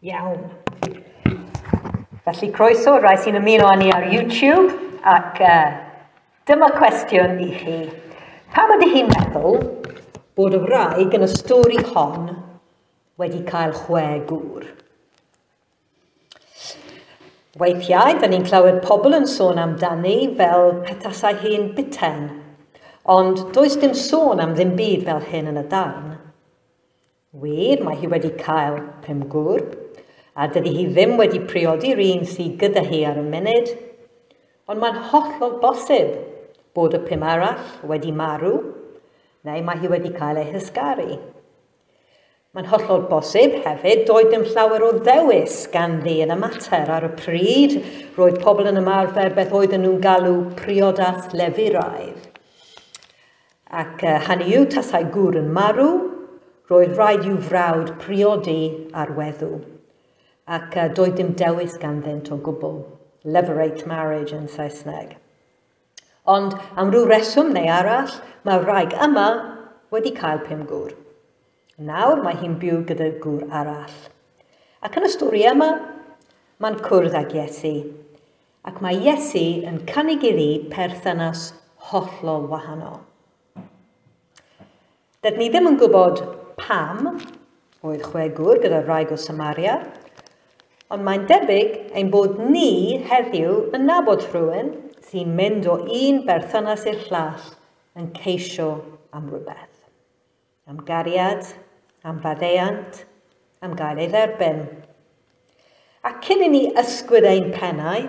Iawn. Felly croeso, rai sy'n ymuno â ni ar YouTube, ac dyma cwestiwn i chi. Pam ydych chi'n meddwl bod y wraig yn y stori hon wedi cael chwe gŵr? Weithiau, da ni'n clywed pobl yn sôn amdani fel petasai hi'n biten, ond does dim sôn am ddim byd fel hyn yn y darn. Wir, mae hi wedi cael 5 gŵr, a dydy hi ddim wedi priodi'r un sydd gyda hi ar y munud, ond mae'n hollol bosib bod y 5 arall wedi marw, neu mae hi wedi cael ei hysgaru. Mae'n hollol bosib hefyd doedd dim llawer o ddewis ganddi yn y mater ar y pryd. Roedd pobl yn ymarfer beth oedden nhw'n galw priodas lefuraidd. Ac hynny yw, tasai gŵr yn marw, roedd rhaid i'w frawd priodi ar weddw. Ac doedd dim dewis ganddynt o gwbl. Levirate marriage yn Saesneg. Ond am ryw reswm neu arall, mae'r wraig yma wedi cael 5 gŵr. Nawr mae hi'n byw gyda gŵr arall. Ac yn y stori yma, mae'n cwrdd ag Iesu. Ac mae Iesu yn cynnig iddi perthynas hollol wahanol. Dydyn ni ddim yn gwybod pam oedd 6 gŵr gyda wraig o Samaria, ond mae'n debyg ein bod ni heddiw yn nabod rhywun sy'n mynd o un berthynas i'r llall yn ceisio am rhywbeth. Am gariad, am faddeuant, am gael ei dderbyn. A cyn i ni ysgwyd ein pennau,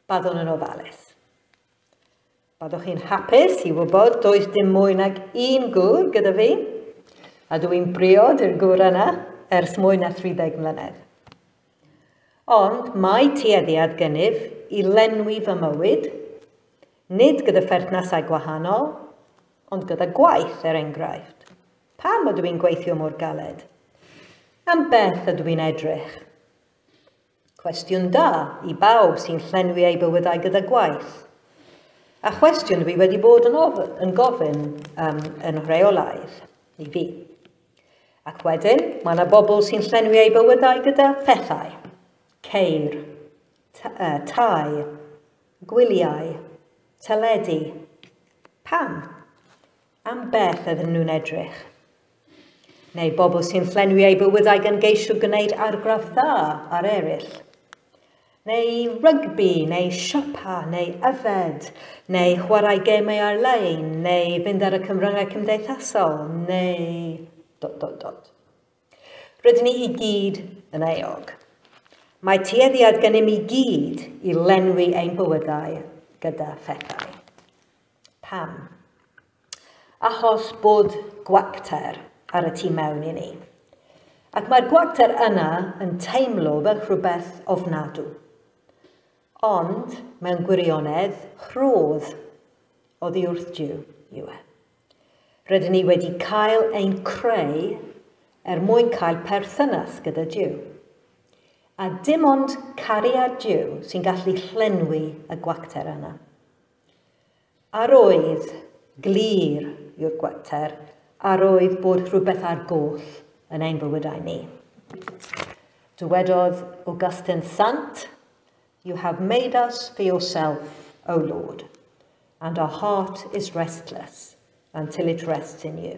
byddwn yn ofalus. Byddwch chi'n hapus i wybod does dim mwy nag un gŵr gyda fi, a dwi'n briod i'r gŵr yna ers mwy na 30 mlynedd. Ond mae tueddiad gennyf i lenwi fy mywyd, nid gyda pherthnasau gwahanol, ond gyda gwaith, er enghraifft. Pam ydw i'n gweithio mor galed? Am beth ydw i'n edrych? Cwestiwn da i bawb sy'n llenwi eu bywydau gyda gwaith. A chwestiwn dwi wedi bod yn gofyn yn rheolaidd i fi. Ac wedyn, mae yna bobl sy'n llenwi eu bywydau gyda phethau. Ceir, tai, gwyliau, teledu. Pam? Am beth ydyn nhw'n edrych? Neu bobl sy'n llenwi eu bywydau gan geisio gwneud argraff dda ar eraill. Neu rygbi, neu siopa, neu yfed, neu chwarae gemau ar-lein, neu fynd ar y cyfryngau cymdeithasol, neu dot, dot, dot. Rydyn ni i gyd yn euog. Mae tueddiad gennym i gyd i lenwi ein bywydau gyda phethau. Pam? Achos bod gwacter ar y tu mewn i ni. Ac mae'r gwacter yna yn teimlo fel rhywbeth ofnadw. Ond, mewn gwirionedd, rhodd oddi wrth Duw yw e. Rydyn ni wedi cael ein creu er mwyn cael perthynas gyda Duw. A dim ond cariad Duw sy'n gallu llenwi y gwacter yna. Arwydd glir yw'r gwacter, arwydd bod rhywbeth ar goll yn ein bywydau ni. Dywedodd Augustine Sant, You have made us for yourself, O Lord, and our heart is restless until it rests in you.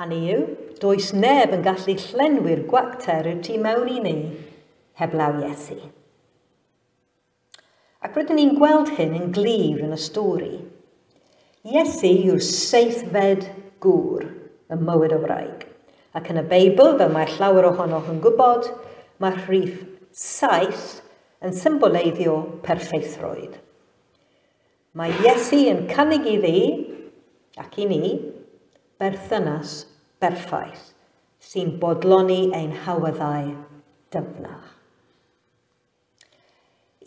Hynny yw, does neb yn gallu llenwi'r gwacter i'r tu mewn i ni heblaw Iesu. Ac rydyn ni'n gweld hyn yn glir yn y stori. Iesu yw'r seithfed gŵr ym mywyd y wraig. Ac yn y Beibl, fel mae llawer ohonoch yn gwybod, mae rhif 7 yn symboleiddio perffeithrwydd. Mae Iesu yn cynnig iddi, ac i ni, berthynas berffaith sy'n bodloni ein hawyddau dyfnach.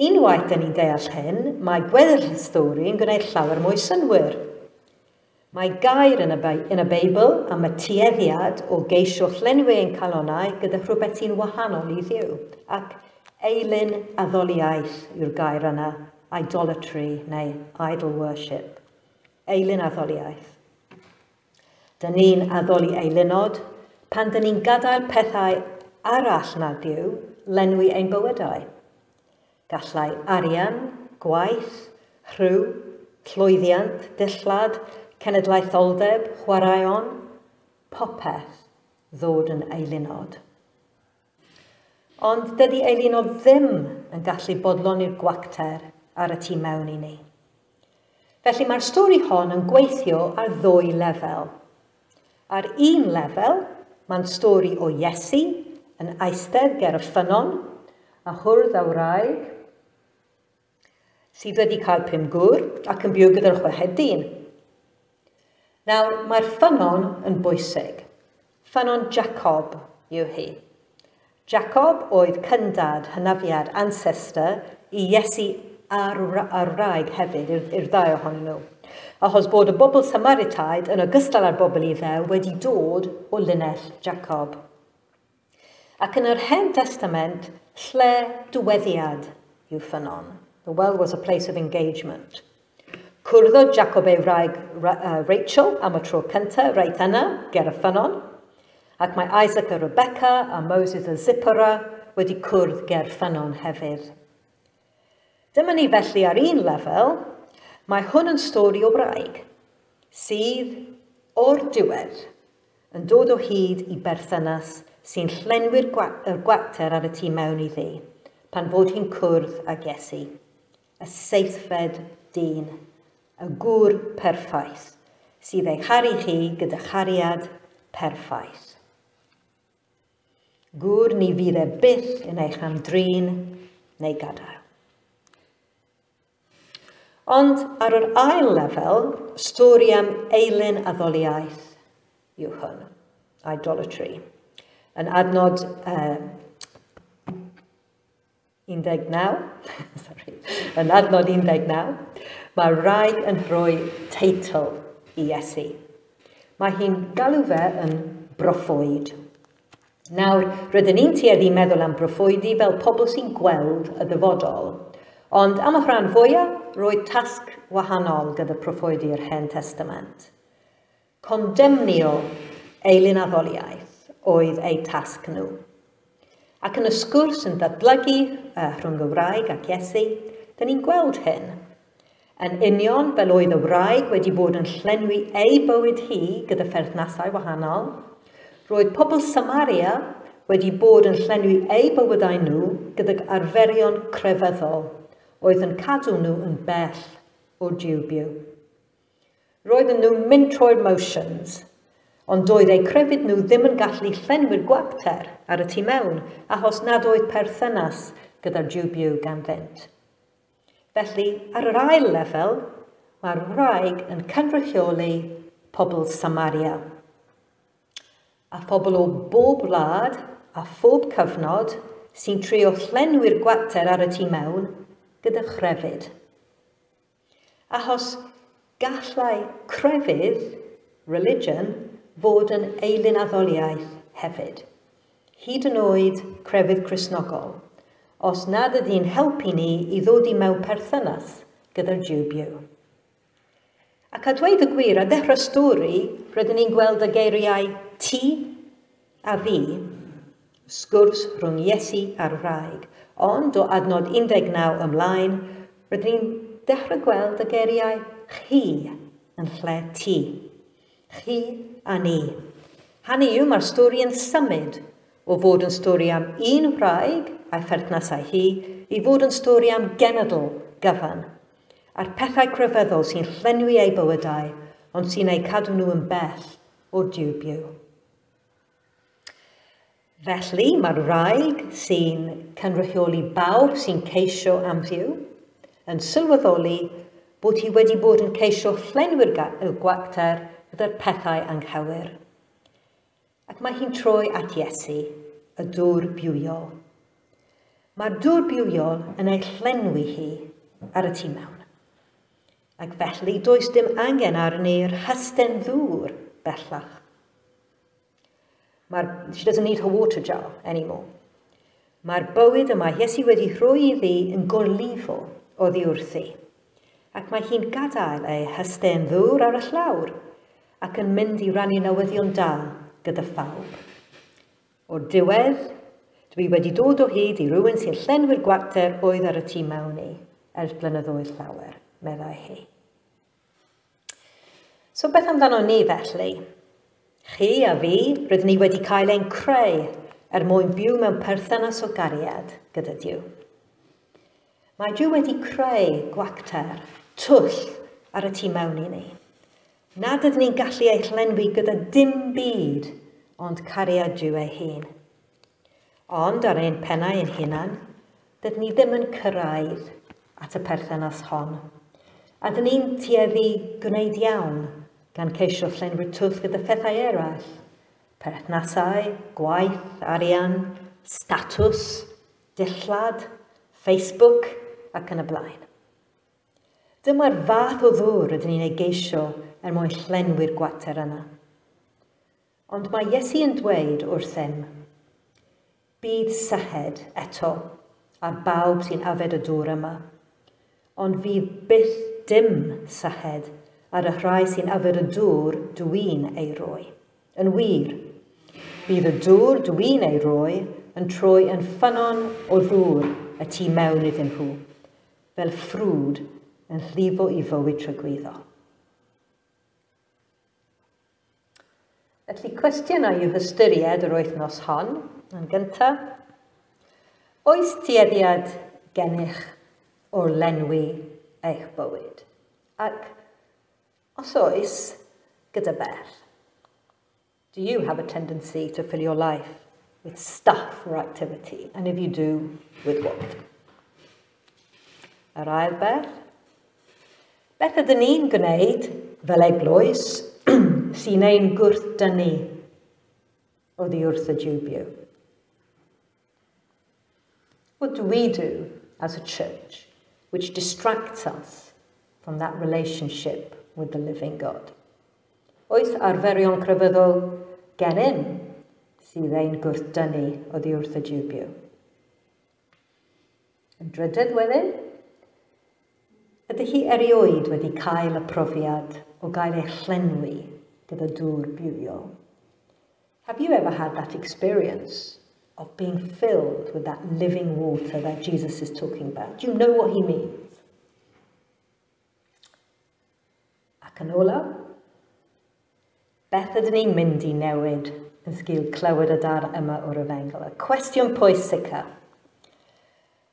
Unwaith dyn ni'n deall hyn, mae gweddill y stori yn gwneud llawer mwy synnwyr. Mae gair yn y Beibl am y tueddiad o geisio llenwi ein calonnau gyda rhywbeth sy'n wahanol i Dduw, ac eilun addoliaeth yw'r gair yna, idolatry neu idol worship. Eilun addoliaeth. Dyn ni'n addoli eilunod pan dyn ni'n gadael pethau arall na Duw lenwi ein bywydau. Gallai arian, gwaith, rhyw, llwyddiant, dillad, cenedlaetholdeb, chwaraeon, popeth ddod yn eilunod. Ond dydy eilunod ddim yn gallu bodloni'r gwacter ar y tu mewn i ni. Felly mae'r stori hon yn gweithio ar ddwy lefel. Ar un lefel, mae'n stori o Iesu yn eistedd ger y ffynnon a hwrdd â wraig sydd wedi cael 5 gŵr ac yn byw gyda'r 6 dyn. Nawr, mae'r ffynnon yn bwysig. Ffynnon Jacob yw hi. Jacob oedd cyndad, hynafiad, ancestor i Iesu a'r wraig hefyd, i'r ddau ohonyn nhw. Achos bod y bobl Samaritaid yn ogystal â'r bobl Iddew wedi dod o linell Jacob. Ac yn yr Hen Testament, lle dyweddiad yw ffynnon. The well was a place of engagement. Cwrddodd Jacob ei wraig Rachel am y tro cyntaf, reit yna, ger y ffynnon. Ac mae Isaac a Rebecca a Moses a Zipporah wedi cwrdd ger ffynnon hefyd. Dyma ni felly ar un lefel, mae hwn yn stori o wraig, sydd o'r diwedd yn dod o hyd i berthynas sy'n llenwi'r gwacter ar y tu mewn iddi, pan fod hi'n cwrdd ag Iesu, y seithfed dyn, y gŵr perffaith, sydd ei charu chi gyda chariad perffaith. Gŵr ni fydd e byth yn eich amdrin neu gadael. Ond ar yr ail lefel, stori am eilun addoliaeth yw hwn, idolatry. Yn adnod 19, sorry, yn adnod 19, mae wraig yn rhoi teitl i Iesu. Mae hi'n galw fe yn broffwyd. Nawr, rydyn ni'n tueddu meddwl am broffwydi fel pobl sy'n gweld y dyfodol. Ond am y rhan fwyaf, roedd tasg wahanol gyda proffwydi'r Hen Testament. Condemnio eilun addoliaeth oedd eu tasg nhw. Ac yn y sgwrs yn datblygu rhwng y wraig ac Iesu, dyn ni'n gweld hyn. Yn union fel oedd y wraig wedi bod yn llenwi ei bywyd hi gyda pherthnasau wahanol, roedd pobl Samaria wedi bod yn llenwi eu bywydau nhw gydag arferion crefyddol oedd yn cadw nhw yn bell o Duw byw. Roedden nhw'n mynd trwy'r motions, ond doedd eu crefydd nhw ddim yn gallu llenwi'r gwacter ar y tu mewn, achos nad oedd perthynas gyda'r Duw byw ganddynt. Felly, ar yr ail lefel, mae'r wraig yn cynrychioli pobl Samaria. A phobl o bob wlad a phob cyfnod sy'n trio llenwi'r gwacter ar y tu mewn gyda chrefydd. Achos gallai crefydd, religion, fod yn eilun addoliaeth hefyd. Hyd yn oed crefydd Cristnogol, os nad ydy'n helpu ni i ddod i mewn perthynas gyda'r Duw byw. Ac a dweud y gwir, ar ddechrau stori, rydyn ni'n gweld y geiriau ti a fi, sgwrs rhwng Iesu a'r wraig. Ond o adnod 19 ymlaen, rydyn ni'n dechrau gweld y geiriau chi yn lle ti. Chi a ni. Hynny yw, mae'r stori yn symud o fod yn stori am un wraig a'i pherthnasau hi i fod yn stori am genedl gyfan, a'r pethau crefyddol sy'n llenwi eu bywydau, ond sy'n eu cadw nhw yn bell o'r Duw byw. Felly, mae'r wraig sy'n cynrychioli bawb sy'n ceisio am Dduw yn sylweddoli bod hi wedi bod yn ceisio llenwi'r gwacter gyda'r pethau anghywir. Ac mae hi'n troi at Iesu, y dŵr bywiol. Mae'r dŵr bywiol yn ei llenwi hi ar y tu mewn. Ac felly does dim angen arni'r hysten ddŵr bellach. She doesn't need her water jar anymore. Mae'r bywyd y mae Iesu wedi rhoi iddi yn gorlifo oddi wrthi. Ac mae hi'n gadael ei hysten ddŵr ar y llawr ac yn mynd i rannu newyddion da gyda phawb. O'r diwedd, dwi wedi dod o hyd i rywun sy'n llenwi'r gwacter oedd ar y tu mewn i ers blynyddoedd llawer, meddai hi. So beth amdano ni felly? Chi a fi, rydyn ni wedi cael ein creu er mwyn byw mewn perthynas o gariad gyda Duw. Mae Duw wedi creu gwacter, twll ar y tu mewn i ni. Nad ydyn ni'n gallu ei llenwi gyda dim byd ond cariad Duw ei hun. Ond ar ein pennau ein hunan, dydyn ni ddim yn cyrraedd at y perthynas hon. A dyn ni'n tueddu gwneud iawn gan ceisio llenwi'r twll gyda phethau eraill. Perthnasau, gwaith, arian, statws, dillad, Facebook ac yn y blaen. Dyma'r fath o ddŵr rydyn ni'n ei geisio er mwyn llenwi'r gwacter yna. Ond mae Iesu yn dweud wrthym, bydd syched eto ar bawb sy'n yfed y dŵr yma, ond fydd byth dim syched ar y rhai sy'n yfed y dŵr dwi'n ei roi. Yn wir, bydd y dŵr dwi'n ei roi yn troi yn ffynnon o ddŵr y tu mewn iddyn nhw, fel ffrwd yn llifo i fywyd tragwyddol. Felly cwestiynau i'w hystyried yr wythnos hon yn gyntaf. Oes tueddiad gennych o lenwi eich bywyd? Ac os oes, gyda beth? Do you have a tendency to fill your life with stuff or activity? And if you do, with what? Yr ail beth, beth ydyn ni'n gwneud fel eglwys sy'n ein gwrthdynnu oddi wrth y Duw byw? What do we do as a church which distracts us from that relationship with the living God? Oes arferion crefyddol gennym sydd ein gwrthdynnu oddi wrth y Duw byw? Yn drydydd wedyn, ydych chi erioed wedi cael y profiad o gael eich llenwi gyda dŵr bywiol? Have you ever had that experience of being filled with that living water that Jesus is talking about? Do you know what he means? Ac yn olaf, beth ydyn ni'n mynd i newid yn sgil clywed y darn yma o'r Efengyl? Y cwestiwn pwysica.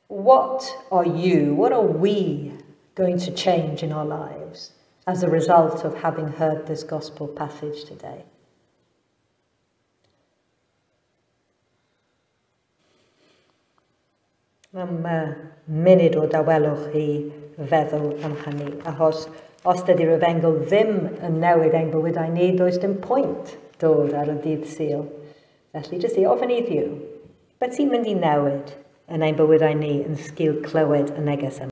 What are you, what are we going to change in our lives as a result of having heard this gospel passage today? Am munud o dawelwch i feddwl am hynny, achos os dydy'r Efengyl ddim yn newid ein bywydau ni, does dim pwynt dod ar y dydd Sul. Felly, jyst i ofyn i Dduw, beth sy'n mynd i newid yn ein bywydau ni yn sgil clywed y neges yma?